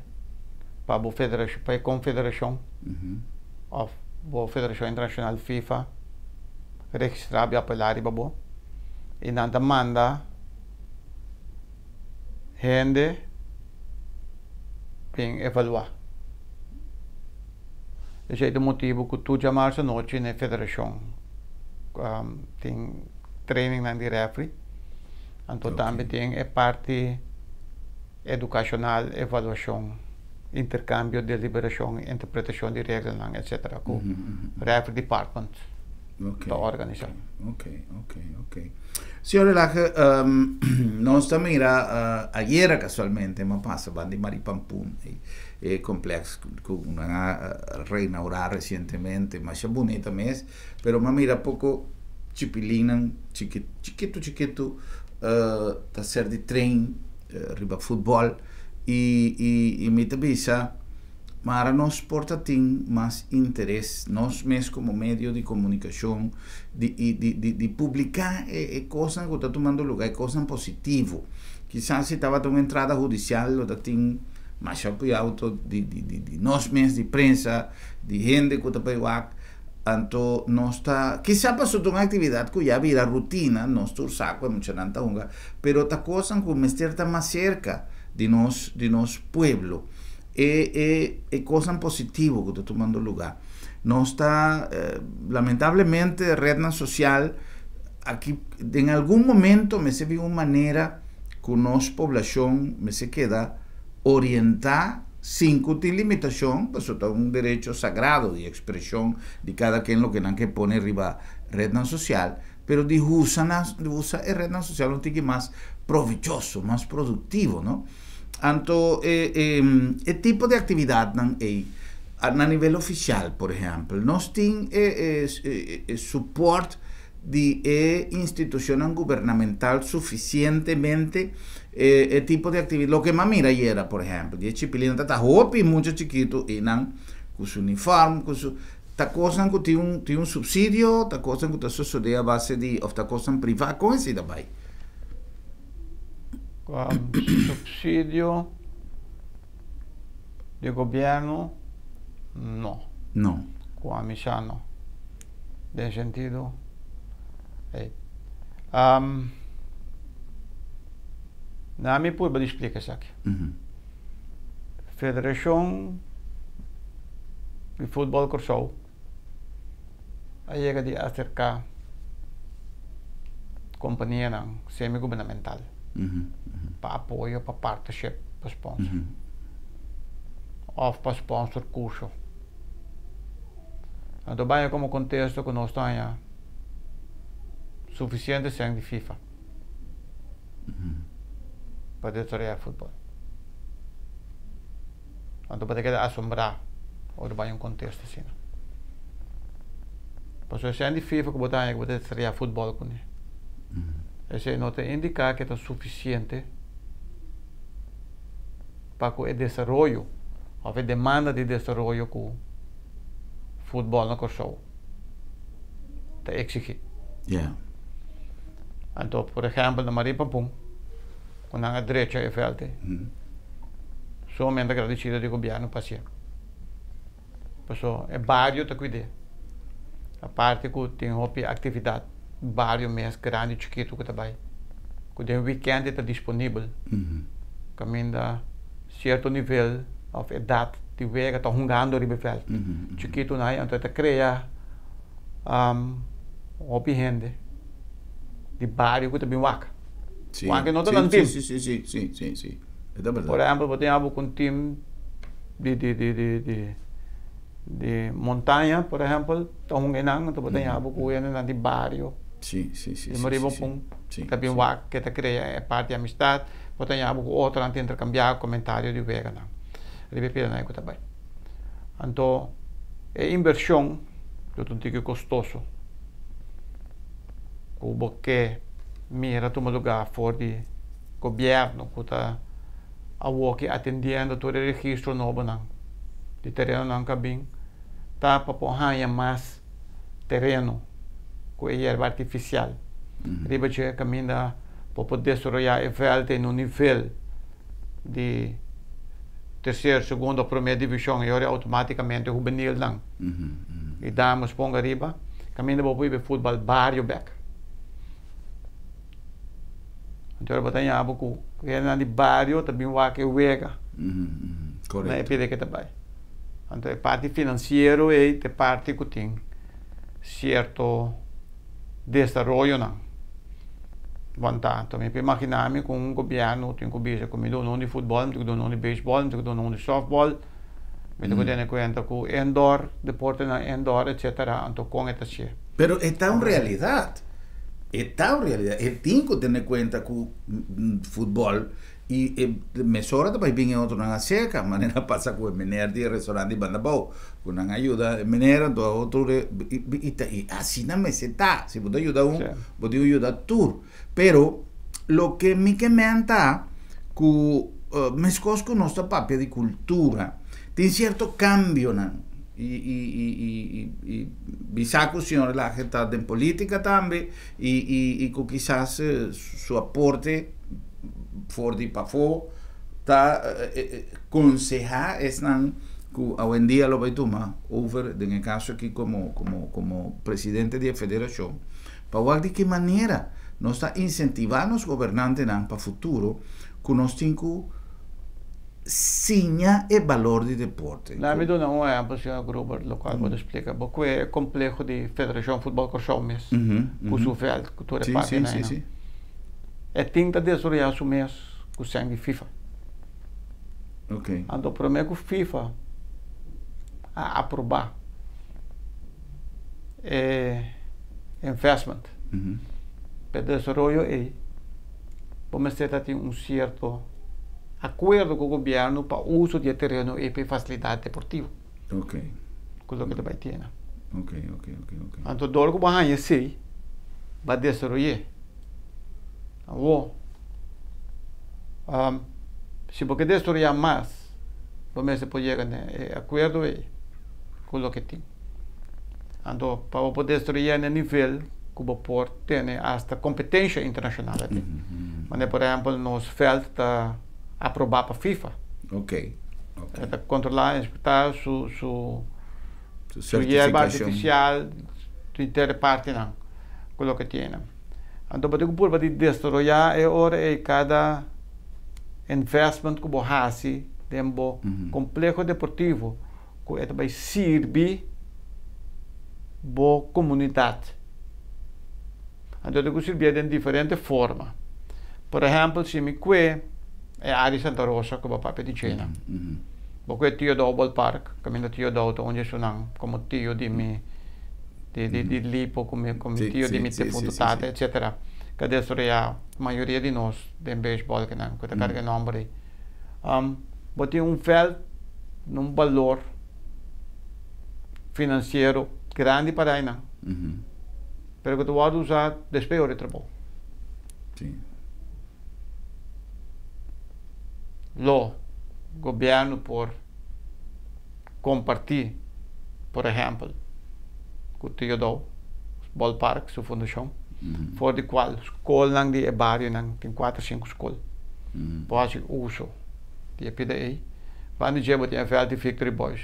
pa bo federashon, pa e konfederashon òf bo federashon internashonal FIFA registrá bo i apelá riba bo. I nan ta manda hende bin evaluá. Esei ta motibu ku tur djamarsa anochi na e federashon. Tin trainingnan di referee. Anto tambe tin e parti edukashonal, evaluashon, interkambio, deliberashon, interpretashon di reglanan, etsetera ku referee department ta organisá. Ok, ok, ok. Señor Elage, nos ta mira ayera casualmente mi a pasa ban di Maripampun, e complex ku nan a reinaurá resientemente, masha bunita mes. Pero m'a mira poko chipilinnan chiki chikitu chikitu ta ser di train riba futbòl i i i mi ta bisa mara nos por ta tin mas interes nos mes komo medio di komunikashon di i di di di publiká e e kosnan ku ta tumando lugá e kosnan positivo kisas si tabata un entrada hudisial lo ta tin masha kuiauto di di di di nos mes di prensa di hende ku ta bai wak. Anto nos ta, kisa pasobra ta un aktividat ku ya bira rutina, nos tur sa ku e muchanan ta hunga, pero ta kosnan ku mester ta mas serka di nos, di nos pueblo. E, e, e kosnan positivo ku ta tumando lugá. Nos ta, lamentablemente retnan sosial aki den algun momento mester bin un manera ku nos poblashon mester keda orientá sin ku tin limitashon, pasobra ta un derecho sagrado di ekspreshon di kada ken loke nan ke pone riba retnan sosial, pero di usa nan, di usa e retnan sosial un tiki mas provechoso, mas produktivo, no? Anto e e e tipo di aktividatnan ei na nivel ofisial, por ehèmpel, nos tin e e e supòrt di e institucionnan gubernamental suficientemente e e tipo di actividad loke m'a mira ayera por ehempel di e chipilina ta ta hopi mucha chikito y nan cu su uniform cu su ta cosnan cu tin un tin un subsidio ta cosnan cu ta sosode a base di of ta cosnan priva con esey ta bay? Subsidio di gobierno no. No. Cu ami sa no. Den sentido ei. Na mi purba di splika esaki. Federashon di Futbòl Kòrsou a yega di aserká kompanianan semi-gubernamental pa apoyo, pa partnership, pa sponsor òf pa sponsor kurso. Anto baña komo kontesto ku nos ta haña sufisiente sèn di FIFA pa desaroyá futbòl. Anto bo ta keda asombrá ora bo haña un kontesto asina. Pasobra e sèn di FIFA ku bo ta haña ku bo ta desaroyá futbòl kuné, esei no ta indiká ku e ta sufisiente pa ku e desaroyo òf e demanda di desaroyo ku futbòl na Kòrsou ta eksigí. Anto, por ehèmpel, na Maria Pampun, ku nan a drecha e vèlt ei, sumamente agradesido di gobièrnu pa hasié. Pasobra e bario ta kuid'é. Aparte ku tin hopi aktividat bario mes, grandi, chikitu ku ta bai, ku den wikènt e ta disponibel, kaminda sierto nivel òf edat di wega ta hungando riba e vèlt. Chikitu nan anto e ta krea hopi hende di bario ku ta bin wak. Wak no ta nan tim. Por ehèmpel bo tin abo ku un tim di di di di di di montaña por ehèmpel ta hunga einan anto bo ta haña bo ku hendenan di bario di Maribo Pun ta bin wak ke ta krea e parti di amistat bo ta haña bo ku otronan ta interkambiá komentario di weganan riba e pidanan ku ta bai anto e invershon lo ta un tiki kostoso ku bo ke mira tuma lugá for di gobièrnu ku ta Awoki atendiendo tur e registro nobonan di terenonan ku a bin ta pa por haña mas tereno ku e yerba artifisial riba dje kaminda bo por desaroyá e vèlt den un nivel di terser, segundo òf promé divishon i ora outomátikamente hubenilnan i damas ponga riba kaminda bo por hiba e futbal bario bèk. Anto ora bo ta ña bo ku hendenan di bario ta bin wak e wega na e pida ke ta bai. Anto e parti finansiero ei ta e parti ku tin sierto. desaroyonan. Wantá, anto mi por imaginá mi ku un gobièrnu tin ku bisa ku mi duna un di futbòl, mi tin ku duna un di beisbòl, mi tin ku duna un di sòftbòl, mi tin ku tene kuenta ku indoor, deportenan indoor, etsetera, anto kon e ta hasié? Pero e ta un realidat. E ta un realidat. E tin ku tene kuenta ku futbòl i e mesora ta bai bin e otronan aserka, manera a pasa ku e meneer di e restaurant di Bandabou, ku nan a yuda e meneer anto a otro i ta i asina mester ta. Si bo ta yuda un, bo tin ku yuda tur. Pero loke mi ke men ta ku meskos ku nos ta papia di kultura, tin sierto kambionan i i i i i bisa ku señor Laje ta den politika tambe i i i ku kisas su aporte for di pafó ta konsehá esnan ku awendia lo bai tuma over den e kaso aki komo komo komo presidente di e federashon pa wak di ki manera nos ta insentivá nos gobernantenan pa futuro ku nos tin ku siña e balor di deporte. Laat mi duna un ehèmpel señor Gruber lokual bo ta splika bo ku e kompleho di Federashon Futbòl Kòrsou mes ku su vèlt ku tur e partinan einan. E tin ta desaroyá su mes ku sèn di FIFA. Anto promé ku FIFA a aprobá e investment pa e desaroyo ei bo mester ta tin un sierto akuerdo ku gobièrnu pa uso di e tereno ei pa e fasilidat deportivo. Ku loke ta bai tene. Anto dor ku bo haña esei bo a desaroy'é. Awor, si bo ke desaroyá mas, bo mester por yega na e akuerdo ei ku loke tin. Anto, pa bo por desaroyá na e nivel ku bo por tene asta kompetensha internashonal aden. Manera por ehèmpel nos vèlt ta aprobá pa FIFA. E ta kontrolá, inspektá su su su yerba artifisial, inter partinan ku loke tiene. Anto bo tin ku purba di desaroyá e ora ei kada investment ku bo hasi den bo kompleho deportivo ku e ta bai sirbi bo komunidat. Anto e tin ku sirbié den diferente forma. Por ehèmpel si mi kue e área di Santa Rosa ku bo papia di djena, bo kue Tio Dou Ballpark, kaminda Tio Dou ta un di esunnan komo tio di mi. Di di di lipo ku mi ku mi tio di mi defunto tata etcetera ka desaroyá mayoria di nos den beisbòl kinan ku ta karga e nòmber ei. Bo tin un vèlt na un balor finansiero grandi pa dainan pero ku ta wòrdu usá despues ora di trabou. Lo gobièrnu por kompartí, por ehèmpel, ku Tio Dou Ballpark, su fundashon, for di kual skolnan di e barionan, tin kuater sinku skol, por hasi uso di e pida ei. Banda di dje bo tin e vèlt di Victory Boys,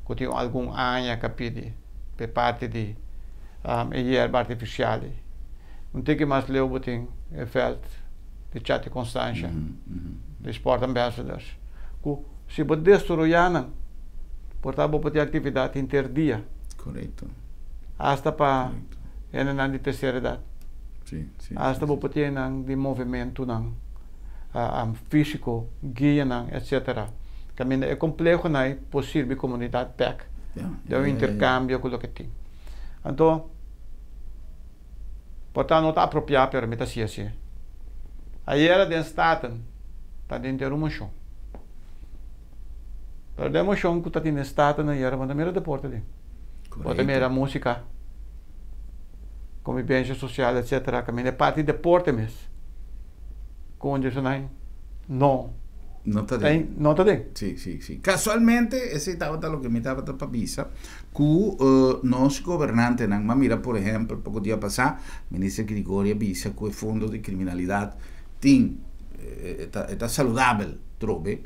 ku tin algun aña ku a pidi pa e parti di e yerba artifisial ei. Un tiki mas leu bo tin e vèlt di Chati Constancia, di Sport Ambassadors, ku Si bo destruya nan, por ta bo por tin actividad henter dia. Correcto. Hasta pa hendenan di tercera edad. Si, si. Hasta bo por tin nan di movimentonan fisico, guianan, etcetera. Caminda e complehonan ei por sirbi comunidad bek den un intercambio cu loke tin. Anto, por ta no ta apropia pero mi ta haci asi. Ayera den Staten ta den ter un moshon. Pero den moshon ku ta tin den Staten ayera bo no ta mira deporte den. Bo ta mira musika, konvivensia sosial etcetera. Kaminda e parti deporte mes ku un dje no. No ta den. No ta den. Sí, sí, sí. Kasualmente esei tabata loke mi tabata pa bisa, ku nos gobernantenan, m'a mira por ehèmpel poko dia pasá, Minister Grigori a bisa ku e fondo di kriminalidat tin, e ta e ta saludabel trobe,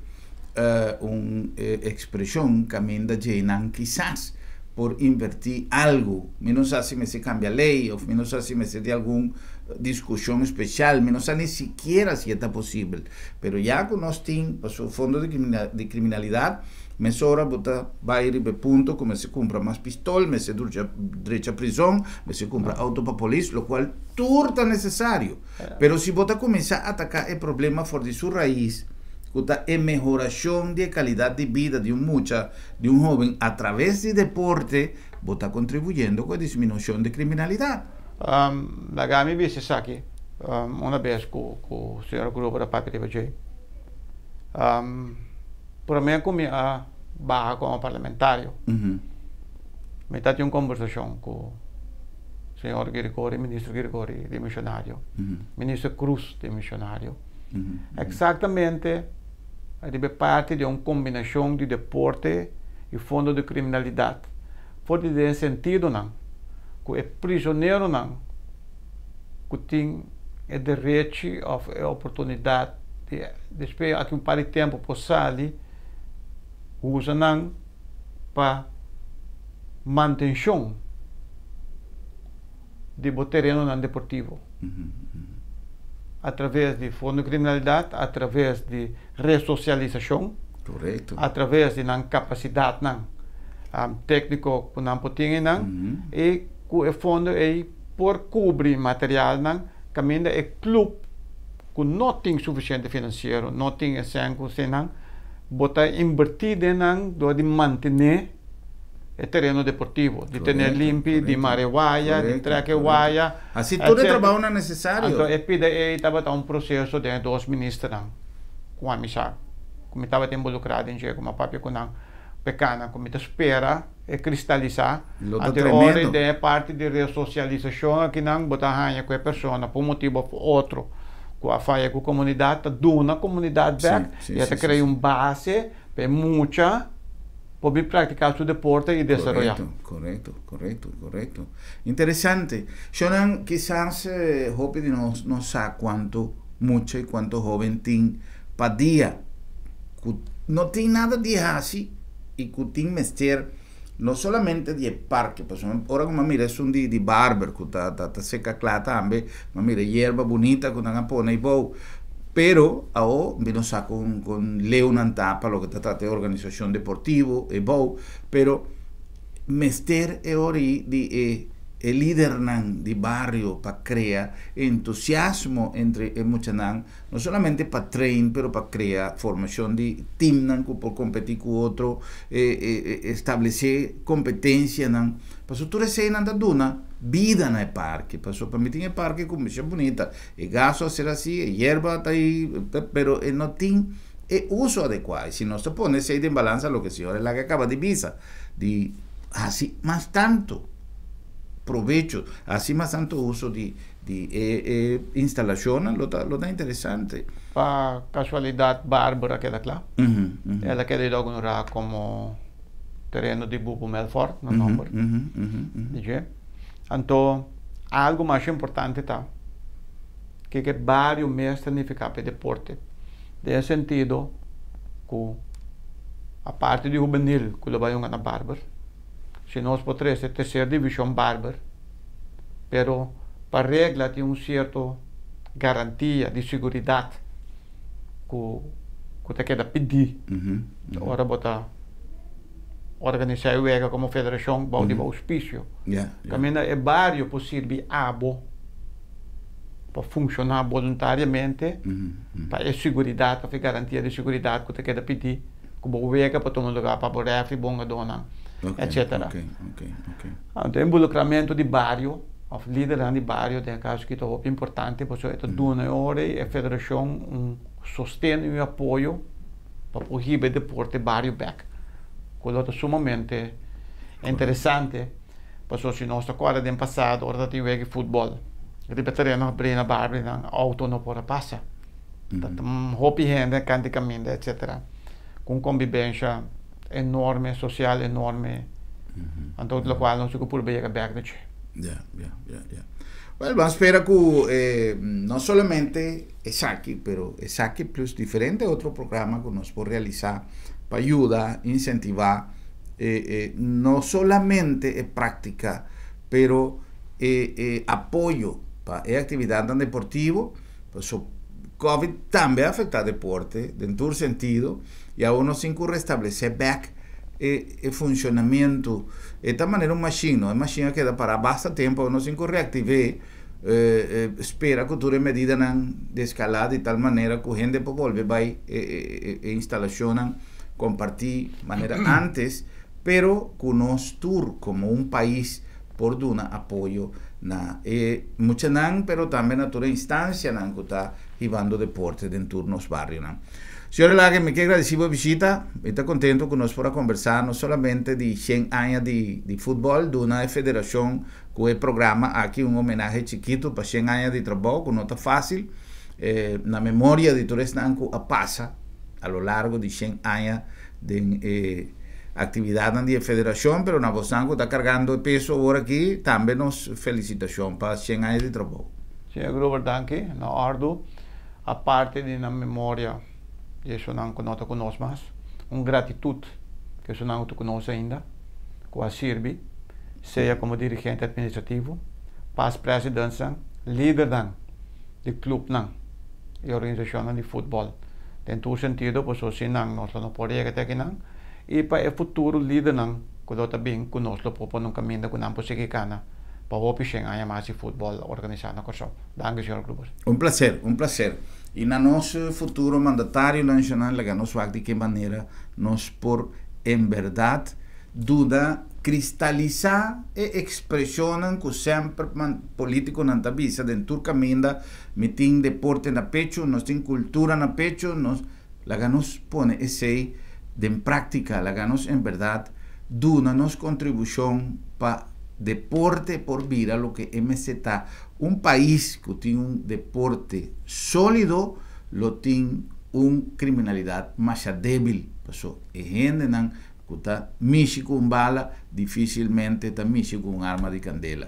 un ekspreshon kaminda dje nan kisas Por invertí algu. Mi no sa si mester kambia lei òf mi no sa si mester di algun diskushon spesial, mi no sa ni sikiera si e ta posibel. Pero ya ku nos tin pasobra fondo di kriminalidat, mesora bo ta bai riba e punto ku mester kumpra mas pistol, mester drecha prizon, mester kumpra outo pa polis, lokual tur ta nesesario. Pero si bo ta kuminsá ataká e problema for di su rais, ku ta e mehorashon di e kalidat di bida di un mucha, di un hóben atraves di deporte, bo ta kontribuyendo ku e disminushon di kriminalidat. Laga mi bisa esaki una bes ku señor Gruber a papia riba dje. Promé ku mi a baha komo parlamentario, mi ta tin un kombersashon ku señor Girigori, minister Girigori dimisionario, minister Cruz dimisionario. Eksaktamente riba e parti di un kombinashon di deporte i fondo di kriminalidat for di den sentidonan ku e prisoneronan ku tin e derechi òf e oportunidat di despues aki un par di tempu por sali usa nan pa mantenshon di bo terenonan deportivo atraves di fondo di kriminalidat, atraves di resosialisashon, atraves di nan kapasidatnan tékniko ku nan por tin einan i ku e fondo ei por kubri materialnan kaminda e klup ku no tin sufisiente finansiero, no tin e sèn ku eseinan, bo ta inbertí den nan dor di mantené e tereno deportivo, di tene limpi, di mara e waya, di trek e waya. Hasi tur e trabounan nesesario. Anto e pida ei tabata un proseso den e dos ministernan ku ami sa, ku mi tabata involukrá den dje, ku mi a papia ku nan p'e kana, ku mi ta spera e kristalisá. Lo ta Anto e ora tremendo. den e parti di resosialisashon akinan bo ta haña ku e persona pa un motibu òf otro ku a faya ku komunidat ta duna komunidat bèk i e ta krea un base pa e mucha por bin practica su deporte y desaroya. Correcto, correcto, correcto, correcto. Interesante. Shonan, kisas hopi di nos no sa cuanto mucha y cuanto hoben tin pa dia cu no tin nada di haci y cu tin mester no solamente di e parke, pasobra ora cu mi a mira esun di di barber cu ta ta ta seca cla tambe, mi a mira e yerba bunita cu nan a pone aybou, Pero awo mi no sa con con leu nan ta pa loke ta trata e organisacion deportivo e bou, pero mester e ora ei di e e lidernan di bario pa crea entusiasmo entre e muchanan, no solamente pa train pero pa crea formacion di teamnan cu por competi cu otro, e e establece competencianan, pasobra tur eseinan ta duna bida na e parke, pasobra pa mi tin e parke cu masha bunita. E gaso a ser así, e yerba ta ahí, pero e no tin e uso adekuá. I si nos ta pone esei den balansa loke señor Elak a kaba di bisa, di hasi mas tantu probecho, hasi mas tantu uso di di e e instalashonnan lo ta lo ta interesante. Pa kasualidat Barbara keda kla. El a keda inaugurá komo tereno di Bubu Melfort na nòmber di dje. Anto algu masha importante ta kiko e bario mes ta nifiká pa e deporte. Den e sentido ku aparte di hubenil ku lo bai hunga na Barber, si nos por trese terser divishon Barber, pero pa regla tin un sierto garantia di siguridat ku ku ta keda pidí ora bo ta organisá e wega komo federashon bou di bo ouspisio. Kaminda e bario por sirbi abo pa funshoná boluntariamente pa e siguridat òf e garantia di siguridat ku ta keda pidí ku bo wega por tuma lugá pa bo rèfri, bo hungadónan, etcétera. Anto e involukramentu di bario òf lidernan di bario den e kaso aki ta hopi importante pasobra e ta duna e ora ei e federashon un sosten i un apoyo. pa por hiba e deporte bario bek, ku lo ta sumamente interesante, pasobra si nos ta kòrda den pasado ora ta tin wega di futbòl riba e tereno habrí na bario nan outo no por a pasa, ta hopi hende kant di kaminda etsetera, ku un kombibensha enorme, sosial enorme, anto lokual nos tin ku purba yega bek na dje. Ya, ya, ya, ya. Wèl, ban spera ku no solamente Esaki, pero esaki plus diferente otro programa ku nos por realisá pa yuda insentivá No solamente e práktika, pero e apoyo pa e aktividat deportivo, so COVID tambe a afektá deporte, den tur sentido, i awor nos tin ku restablesé bèk e funshonamentu. E ta manera un machine, no? E machine a keda pará basta tempu, nos tin ku reaktiv'é, spera ku tur e medidanan deskalá di tal manera ku hende por bolbe bai e instalashonnan kompartí manera antes, pero ku nos tur komo un pais por duna apoyo na e muchanan, pero tambe na tur e instansianan ku ta hibando deporte den tur nos barionan. Señor Elhage, mi ke gradisí bo bishita. Mi ta kontentu ku nos por a kombersá no solamente di 100 aña di futbòl, duna e federashon ku e programa aki un homenahe chikitu pa 100 aña di trabou, ku no ta fásil, na memoria di tur esnan ku a pasa a lo largo di 100 aña den e aktividatnan di e federashon, pero na bosnan ku ta kargando e peso awor aki, tambe nos felisitashon pa 100 aña di trabou. Señor Gruber, danki. Na òrdu, aparte di na memoria di esunnan ku no ta ku nos mas, un gratitut ku esunnan ku ta ku nos ainda, ku a sirbi, sea komo dirigente atministrativo, past presidentsnan, lidernan di klupnan i organisashonnan di futbòl. Den tur sentido, pasobra sin nan nos lo no por yega te akinan i pa e futuro lidernan ku lo ta bin ku nos lo por pone un kaminda ku nan por sigui kana pa hopi 100 aña mas di futbòl organisá na Kòrsou. Danki, señor Gruber. Un plaser, un plaser. I na nos futuro mandatarionan nashonal laga nos wak di ke manera nos por en bèrdat duda kristalisá e ekspreshonnan ku semper polítikonan ta bisa den tur kaminda, mi tin deporte na pechu, nos tin kultura na pechu, nos laga nos pone esei den práktika, laga nos en bèrdat duna nos kontribushon pa deporte por bira loke e mester ta. Un pais ku tin un deporte sólido lo tin un kriminalidat masha débil, paso e hendenan ku ta mishi ku un bala difísilmente ta mishi ku un arma di kandela.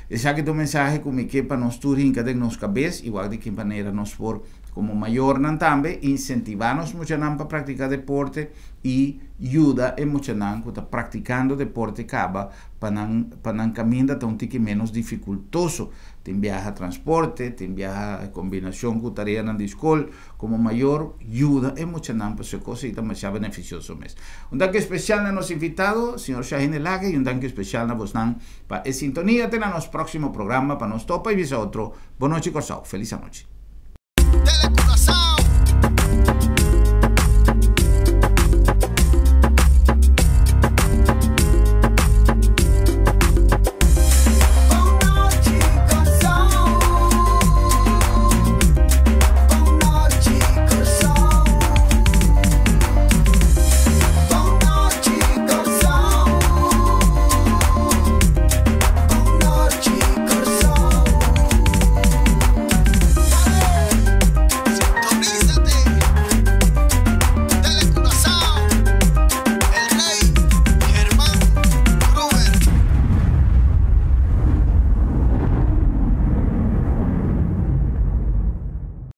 Esaki ta un mensahe ku mi ke pa nos tur hinka den nos kabes i wak di ki manera nos por komo mayornan tambe insentivá nos muchanan pa praktiká deporte i yuda e muchanan ku ta praktikando deporte kaba pa nan pa nan kaminda ta un tiki ménos difikultoso. Tin biaha transporte, tin biaha kombinashon ku tareanan di skol. Komo mayor, yuda e muchanan pa su kos ei ta masha benefisioso mes. Un danki spesial na nos invitado, señor Shahin Elhage, i un danki spesial na bosnan pa e sintonia. Te na nos próksimo programa pa nos topa i bisa otro. Bon nochi Kòrsou. Felis anochi.